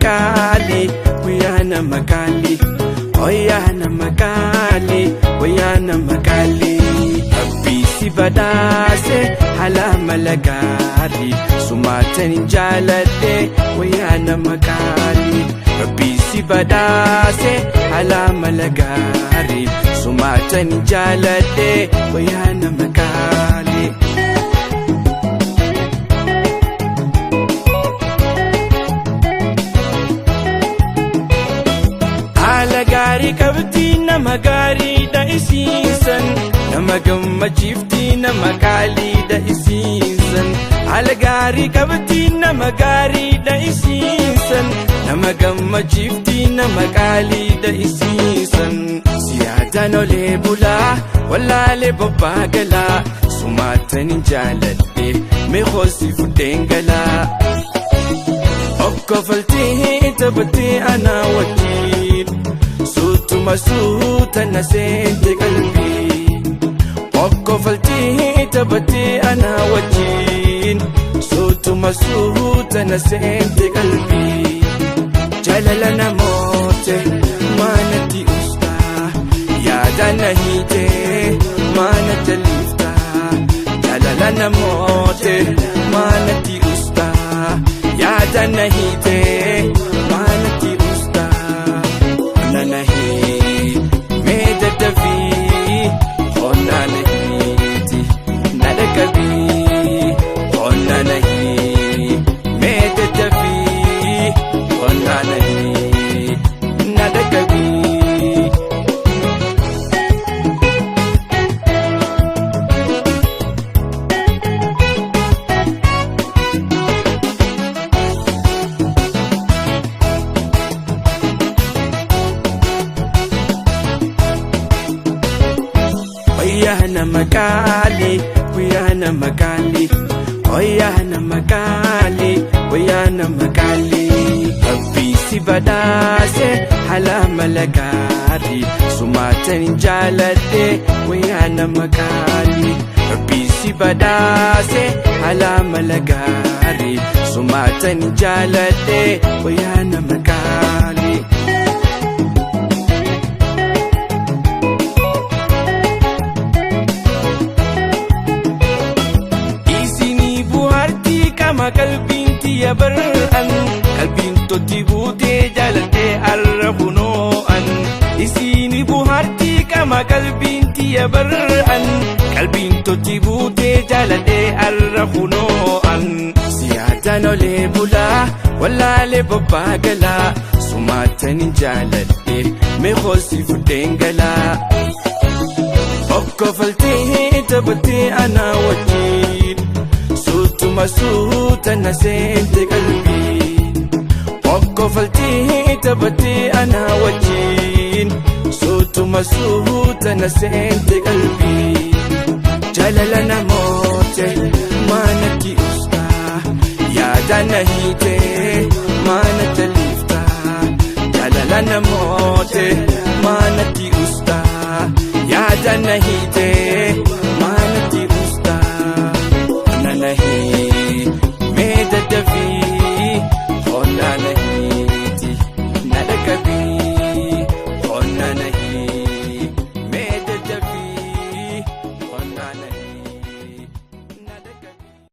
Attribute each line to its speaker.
Speaker 1: qaalii, wayyaa nama qaalii, wayyaa nama qaalii, wayyaa nama qaalii. Rabbii si badhaase haala mala gaarii, sumaatan jaaladhe wayyaa nama qaalii. Rabbii si badhaase haala mala gaarii, sumaatan jaaladhe wayyaa nama qaalii. Haala gaarii qabdi nama gaariidha isiisan, nama gammachiifti nama qaaliidha isiisan. Haala gaarii qabdi nama gaariidha isiisan, nama gammachiifti nama qaaliidha isiisan. Siyaadaan olee bulaa wallaalee bobbaa galaa, sumaatan jaaladhe meeqoosi fudheen galaa. Okkofaltee taphatee anaa wajjin, suutuma suuta na seente qalbii. Okkofaltee taphatee anaa wajjin, suutuma suuta na seente qalbii. Jaalala namoote maanatti ustaa, yaada na hiite maana jaliftaa. Jaalala namoote maanatti ustaa, yaada na hiite maanatti ustaa. Qonna na hii mee daddafii, qonna na hiiti na dhaqqabii. Qonna na hii mee daddafii, qonna na hii na dhaqqabii. Wayyaa nama qaalii, wayyaa nama qaalii, wayyaa nama qaalii, wayyaa nama qaalii. Rabbii si badhaase haala mala gaarii, sumaatan jaaladhe wayyaa nama qaalii. Rabbii si badhaase haala mala gaarii, sumaatan jaaladhe wayyaa nama qaalii. Isinii buhaartii qama qalbiin tiyya bar'an, qalbiin totti buutee jaaladhee arra kunoo'an. Isinii buhaartii qama qalbiin tiyya bar'an, qalbiin totti buutee jaaladhee arra kunoo'an. Siyaadaan olee bulaa wallaalee bobbaa galaa, sumaatan jaaladhe meeqoosi fudheen galaa. Okkofaltee taphatee anaa wajjin, suutuma suuta na seente qalbii. Okkofaltee taphatee anaa wajjin, suutuma suuta na seente qalbii. Jaalala namoote maanatti ustaa, yaada na hiite maana jaliftaa. Jaalala namoote maanatti ustaa, yaada na hiite.